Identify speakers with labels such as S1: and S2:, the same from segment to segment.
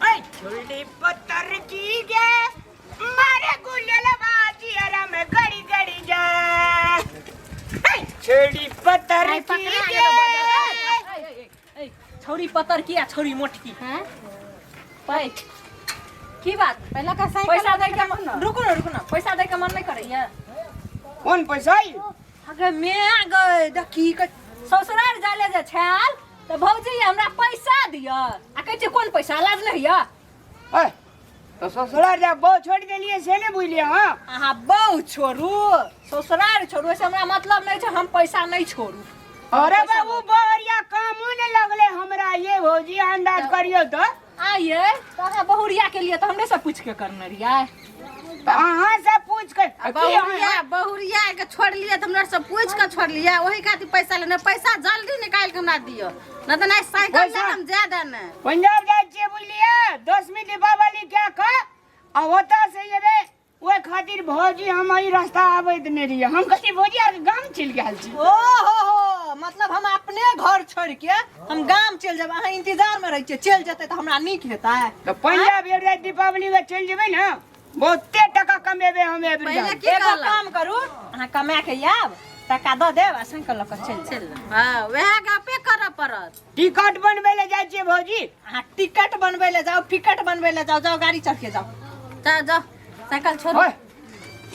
S1: ऐ छोड़ी पत्थर की गे मारे गुल्लल बाजी अरम गड़ी गड़ी जा। ऐ छोड़ी पत्थर
S2: आइ
S1: की
S2: पकड़ा
S1: गे।
S2: गेलो बाजार।
S3: ए, छौरी पतर की आ छौरी मोटकी
S2: हैं?
S3: पै की बात?
S2: पहला का साइकिल
S3: पैसा दै के मन, रुकू न, रुकू न, पैसा दै के मन नहीं करैया?
S1: कौन पैसा आई?
S3: अगे मे गए देखी के ससुराल जाले जे छाल त भौजी हमरा पैसा दिय आ कहै छै कोन पैसा, लाज नहीं है?
S1: ऐ तो ससुराल जा बहु छोड़ देलिए से ने बुझलिए। हाँ,
S3: अहाँ बहु छोड़ू, ससुराल छोड़ू, ऐसे हमरा मतलब नहीं छै, हम पैसा नहीं छोड़ू।
S1: अरे बाबू, बहरिया कामो ने लगले हमरा ये भौजी, अंदाज करियो तो।
S3: आइए तो अहाँ बहुरिया के लिए तो हमरे से पूछ के करने रहियै।
S1: तो अहाँ से पूछ के की
S2: बहुरिया बहुरिया के छोड़ लिए तऽ हमरा सब पूछ के छोड़ लिए, ओही खातिर पैसा लेने। पैसा जल्दी निकाल के हमरा दियो, न तऽ नहीं साइकिल
S1: पैसा?
S2: ले हम ज्यादा ने।
S1: पंजाब जाइ छियै बुझलियै, 10वीं दीपावली क्या क आ ओतऽ से एबै, ओहि खातिर भौजी हम एहि रास्ता आबैत नहि रहियै। हम कहलियै भौजी आर गाम चलि गेल छी।
S3: ओ हो हो, मतलब हम अपने घर छोड़ के हम गाम चलि जाब, अहाँ इंतजार में रहै छियै, चलि जेतै तऽ हमरा नीक हेतै?
S1: तऽ पंजाब एबे दीपावली में चलि जेबै ने, बहुते टका कमेबै हम एबरी।
S2: पहिले की
S3: एगो
S2: कहलक?
S3: काम करू, अहाँ कमा के आयब, टका दऽ देब आ साइकिल लऽ कऽ चलि जायब।
S2: चल, हँ, वएह गपे करऽ पड़त।
S1: टिकट बनबै लए जाइ छियै भौजी।
S3: अहाँ टिकट बनबै लए जाउ, टिकट बनबै लए जाउ, जाउ गाड़ी चढ़ के जाउ।
S2: जाओ जाओ, साइकिल छोड़ो।
S1: ओए।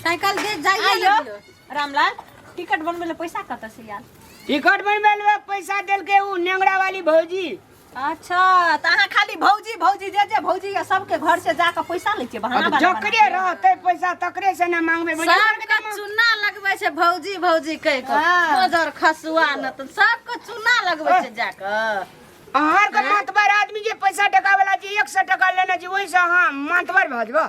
S2: साइकिल दे जाइए।
S3: आइयो।
S2: ने दियो।
S3: रामलाल, टिकट बनबै लए पैसा कतऽ से आयल?
S1: टिकट बनबै लए पैसा देलकै उ नेंगरा वाली भौजी।
S3: अच्छा, तऽ अहाँ खाली भौजी भौजी, जे जे भौजी यऽ सबके घर से जाकऽ पैसा लै छियै, बहाना बना बना
S1: जकरे
S3: के।
S1: रहतै पैसा तकरे से ने मांगबै भौजी।
S2: सबके चूना लगबै छै भौजी भौजी कहि कऽ।
S3: हाँ।
S2: मजर खसुआ न तऽ सबके चूना लगबै छै जाकऽ।
S1: अहाँ के मातबर आदमी जे पैसा टका वाला जे 100 टका लेने छी, ओहिसँ अहाँ मातबर भऽ जेबै?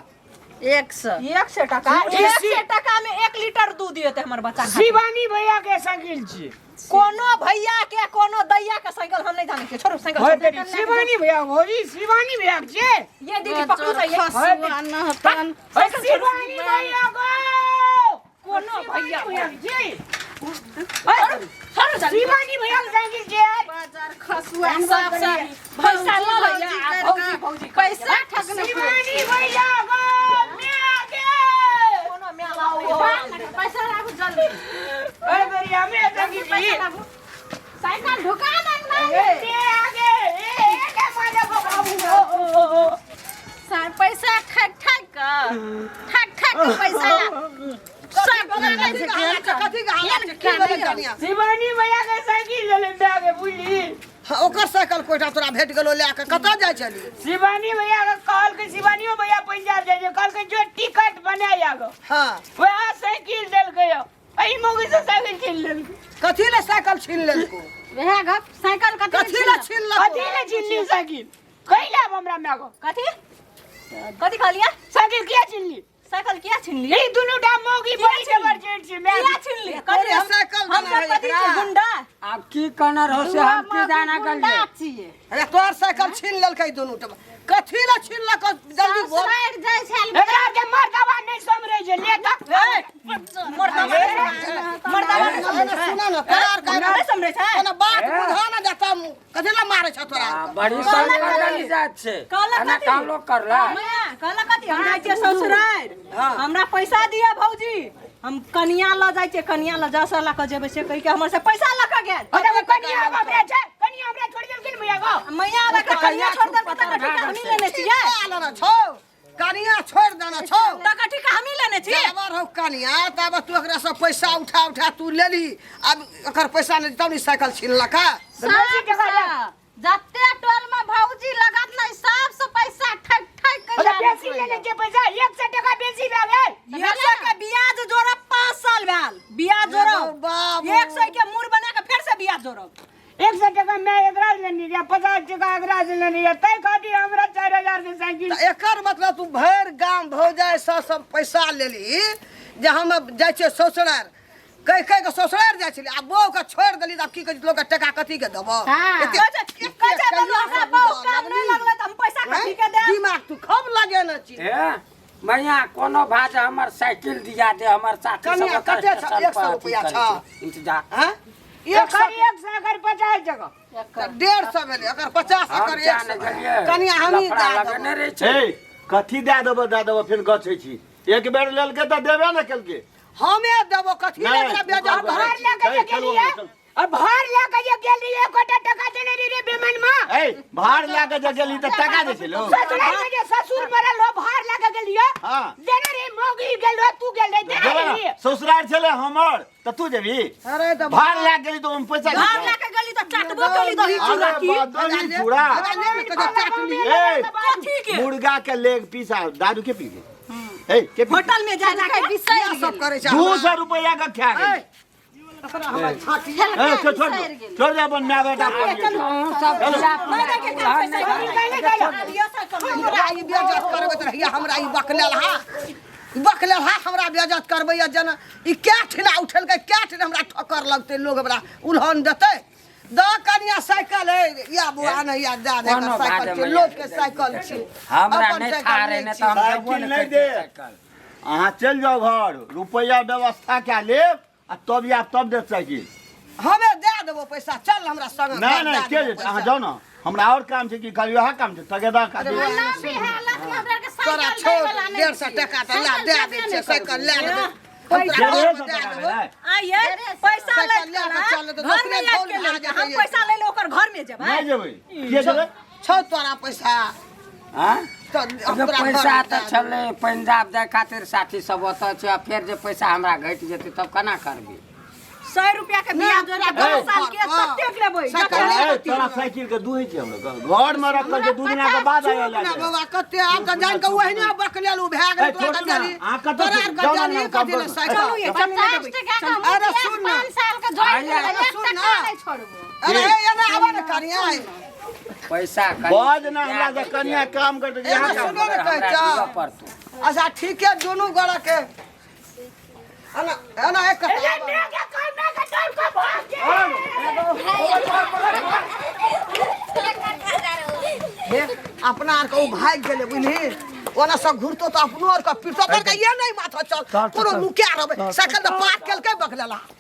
S2: 100।
S3: 100 टका? 100 टका में 1 लीटर दूध देते हमर बच्चा खातिर।
S1: शिवानी भैया के साइकिल छी।
S3: कोनो भैया के, कोनो दैया के साइकिल हम नहीं जाने के, छोड़ू साइकिल,
S1: होय
S3: छोड़ू।
S1: तेरी, शिवानी भैया भौजी, शिवानी भैया के छियै।
S3: ये दीदी पकड़ू तो ये।
S2: खसुआ न तन।
S1: होय शिवानी भैया गो।
S3: कोनो भैया
S1: भैया के छियै।
S3: छोड़ू जल्दी।
S1: शिवानी भैया के साइकिल छियै।
S2: बाजार खसुआ सब सब
S3: पैसा लऽ लैया आ भौजी भौजी करै
S2: पैसा ठकने।
S1: शिवानी भैया गो म्या गे।
S3: कोनो म्या बाप नहीं।
S2: पैसा लाबू जल्दी।
S1: अरे बेरी हमे साइकिल छी।
S2: पैसा लाबू, साइकिल ढुका दे ना।
S1: म्या गे, ए ए के मारे बाबू ओ।
S2: पैसा ठक ठक के, ठक ठक के पैसा ला सब ले छै।
S4: कथी के हालत छै? की भेलै कनिया?
S1: शिवानी भैया के साइकिल लेले म्या गे बुझली।
S4: हाँ, ओकर साइकिल कोइटा तोरा भेट गेलो, लए कऽ कतऽ जाइ छली?
S1: शिवानी भैया के कहल के, शिवानियो भैया पंजाब जाइ छै, कहल के जो टिकट बनाय आगो। वएह साइकिल देलकै यौ, एहि मौगी से साइकिल छीन लेलकै।
S4: कथी ले साइकिल छीन लेलको?
S2: वएह गप, साइकिल कथी?
S4: कथी ले छीन लेलको?
S1: कथी ले छीनली साइकिल? कैला हमरा माय गो।
S3: कथी कथी कहलियै?
S1: साइकिल किया छीनली?
S3: साइकिल किया छीनली?
S1: ई दुनू टा मौगी बड़ी जबरदस्त छै माय।
S3: किया छीनली?
S4: तोरे
S3: कथी हम
S4: साइकिल
S3: हम
S4: देने
S3: सब
S4: रहै
S3: कथी
S4: एकरा?
S3: छी, गुंडा?
S5: आब की कहने रहो से हम की जाना
S2: गुंडा
S5: गेलियै।
S2: छियै।
S4: अरे, तोहर साइकिल छीन लेलकै दुनू टा, कथी ले छीनलको? जल्दी बोल।
S2: ससुरारि जाइ छै।
S1: एकरा के मर्दवा नहि समरै छै ले तऽ।
S3: मर्दावा मर्दावा नहि समझै छै?
S4: सुन न, तोरा आर का
S3: नहि समझै छै?
S4: कोनो बात बुझा न जाता, कथी ले मारै छ तोरा?
S5: आ, बड़ी संग जात छै।
S3: कहलक
S5: एना
S3: कथी?
S5: काम लोग करला।
S3: मैया कहलक कथी? हम जाइ छियै ससुरारि, हमरा पैसा दिअ भौजी, हम कनिया लऽ जाइ छियै, कनिया लऽ जस लऽ कऽ जेबै, से कहि के हमर से पैसा लऽ कऽ गेल।
S1: अरे वो कनिया आब हमरा छै, कनिया हमरा छोड़ि देलखिन भैया गो।
S3: मैया आब एकरा कनिया छोड़ देलकै तकर ठीका हमही लेने छियै।
S4: लेने छौ, कनिया छोड़ि देने छौ।
S3: तकर ठीका हमही लेने छियै।
S4: जाबर हौ कनिया, तब तू एकरा सब पैसा उठा उठा तू लेली, अब एकर पैसा नहि तब ने साइकिल छीनलक।
S1: बेसी टका दे।
S2: जते टोल में भौजी लगत नहीं सबसे पैसा ठक ठक के
S1: अरे
S2: लाबै
S1: बेसी
S2: छै।
S1: लेने छै पैसा, 100 टका बेसी भए गेल।
S3: 100 के ब्याज जोड़ब, 5 साल भेल ब्याज जोड़ब।
S4: बाबू।
S3: 100 के मूर बना के फेर से ब्याज जोड़ब।
S1: 100 टका मैं एकरा से लेने रहियै, 50 टका एकरा से लेने रहियै, तै खातिर हमरा 4000 के साइकिल।
S4: तऽ एकर मतलब तू भरि गाम भौजाइ सब सब पैसा लेली जे हम जाइ छियै ससुरारि कहि कहि कऽ ससुरारि जाइ छली आ बौके छोड़ि देली, तऽ आब की कहै छी, लोकके टका कथी के देबऽ?
S2: हाँ।
S4: एते-
S3: कहै छै
S4: एते
S3: बोलू, हमरा
S4: कहिया
S3: बहू
S4: से
S3: काम नहि
S4: लगली?
S3: लगलै तऽ हम पैसा कथी के देब?
S4: दिमाग तू खूब लगेने छी।
S5: ए मैया, कोनो भाज हमर साइकिल दिया दे, हमर साथी सब
S4: कनिया,
S5: ओतऽ
S4: कते छौ?
S5: स्टेशन
S4: 100
S5: पर अथी
S4: रुपैआ
S5: करै
S4: छौ।
S5: छै, इंतजार।
S4: हाँ? 100
S1: एकर 100, एकर 50 टका।
S4: तऽ 150 भेलै एकर 50
S5: हम
S4: एकर
S5: जा
S4: 100
S5: नहि गेलियै
S4: कनिया हमही
S5: लफड़ा
S4: दए
S5: लगेने
S4: देबो
S5: रहै छै
S6: ए कथी दए देबो दए देबो फेर गछै छी एक बेर लेलकै तऽ देबे ने केलकै
S4: हमे देबो कथी
S6: नहि,
S4: लए बेजत
S1: भार
S4: करै छी?
S1: लए के जे
S6: चल, चलू,
S1: गेलियै
S6: चलू।
S1: और भार लए के जे गेलियै एकोटा टका देने रही रे बेमन में
S6: ए भार लए के जे गेली तऽ टका दै छै लोग
S1: ससुराल में जे ससुर मरल हो भार लए के गेलियै
S6: हाँ।
S1: देने रही मौगी गेल रहो तू गेल रही देने
S6: जेबै
S1: रही
S6: ने, ससुराल छलै हमर तऽ तू जेबी
S4: अरे तऽ
S6: भार लए के गेली तऽ ओहिमे पैसा
S3: भार
S6: लै
S3: लए के गेली तऽ चाटबो केली दही चूड़ा
S6: अरे
S3: की
S6: बा, दही चूड़ा
S4: अरे ले ने कहियो चाटनी
S6: ए
S3: कथी के
S6: मुर्गा के लेग पीस आ दारू के पी गई ए के पी
S3: होटल में जा जा के
S2: बिसरि
S4: इएह सब
S2: गेली।
S4: करै छै
S6: 200 रुपया के खा गेली
S4: एकरा हमरा छाती
S6: ए छोड़ छोड़
S2: बिसरि गेली।
S6: छोड़ दे अपन माय बेटा अपन
S5: अहूँ सब
S3: नहि दै के काम छै साइकिल। लिअ साइकिल।
S4: हमरा ई बेजत करबैत रहिया हमरा ई बकलेल हा बकलेल हा हमरा बेजत करबैया जेना ई कै ठिना उठेलकै कै ठिना हमरा ठोकर लगतै लोग हमरा उल्हन देतै द कनिया साइकिल है या बुआ नहीं या दे दे
S5: कोनो
S4: साइकिल
S5: बात
S4: छै
S5: नहि।
S4: लोग के साइकिल छै
S5: हमरा
S4: अपन
S5: नहि
S4: साइकिल
S5: था रहे
S4: नहि
S5: नहि
S4: छै।
S5: तऽ हम देबो
S6: साइकिल
S5: नहि
S6: नहि
S5: करितियै
S6: दे।
S5: साइकिल
S6: अहाँ चलि जाउ घर रुपैआ व्यवस्था कए लेब आ तब आयब तब देत साइकिल
S4: हमे दे देबो पैसा चल हमरा संग
S6: नहि नहि के जेतै अहाँ जाउ ने हमरा आओर काम छै कि खाली वएह काम छै तगेदा
S4: अरे
S6: काज
S2: ना भी हालत में हमरा के
S4: तोरा
S2: साइकिल
S4: छौ
S2: दै वाला नहि
S4: 150
S2: छियै।
S4: टका तऽ ला
S2: साइकिल
S4: दे
S2: देबे
S4: दै
S2: नहि
S4: छियै साइकिल लए लेबै
S3: पैसा
S4: हम तोरा
S6: डेढ़े
S4: घरमे
S6: सए
S4: दए
S6: टका
S4: देबो
S6: भेलै
S3: आइए पैसा
S4: साइकिल
S3: लैत
S4: लए कऽ चल तऽ
S3: कला घर में
S4: दोसरे
S3: आबि के
S4: धौल भए
S3: लेलकै। हम
S4: जेतै।
S3: पैसा लै लए ओकर घर में जेबै
S6: नहि जेबै के जेबै
S4: छौ तोरा पैसा
S5: आँय?
S4: तऽ हम
S5: जे
S4: तोरा
S5: पैसा
S4: घरमे
S5: तऽ
S4: दए देबो।
S5: छलै पंजाब जाय खातिर साथी सब ओतऽ छै आ फेर जे पैसा हमरा घटि जेतै तब केना करबै
S3: 100 रुपया के बियाज जोड़ि के 10 साल के ततेक लेबै
S4: साइकिल
S6: ए,
S4: लए
S6: तोरा साइकिल के दूहै छै हमरा घर में रखल छै दू दिना के बाद आयल
S4: चुप ना बाबा कते आब तऽ जान के ओहिने बकलेल उ भए गेल
S6: ए,
S4: तोरा
S6: छोड़ू ना,
S4: कजली
S6: अहाँ कतऽ
S4: तोरा
S6: छी? जाउ ना,
S4: कजली
S6: ना,
S4: कथी
S6: काम
S4: ले
S6: करू।
S4: साइकिल
S3: चलू ये चलू नहि
S2: 50
S3: देबै
S2: टका के हम
S4: अरे
S2: बियाज
S4: सुन ना।
S2: 5 साल के जोड़ि के
S5: आइए,
S2: एक
S4: सुन
S2: टका
S4: ना।
S2: नहि छोड़बो
S4: अरे एना आबऽ ने कनिया
S5: पैसा कनि
S6: बज ना हमरा से कनिया काम करते
S4: एना
S6: यहाँ काम
S4: सुनो ने कहै
S5: हमरा
S4: छौ
S5: दिअ पड़तौ
S4: अच्छा ठीक है दुनू गोड़ा के एना एना एक
S1: ए, ने के काम ना के डर के भाग के
S4: हे अपना आर के उ भागि गेलै बुझली ओना सब घुरतो तऽ अपनो आर के पिटतो तोर के ये नहीं माथा चल कोनो लुकिया रहबै साइकिल तऽ पार केलकै बकलेला।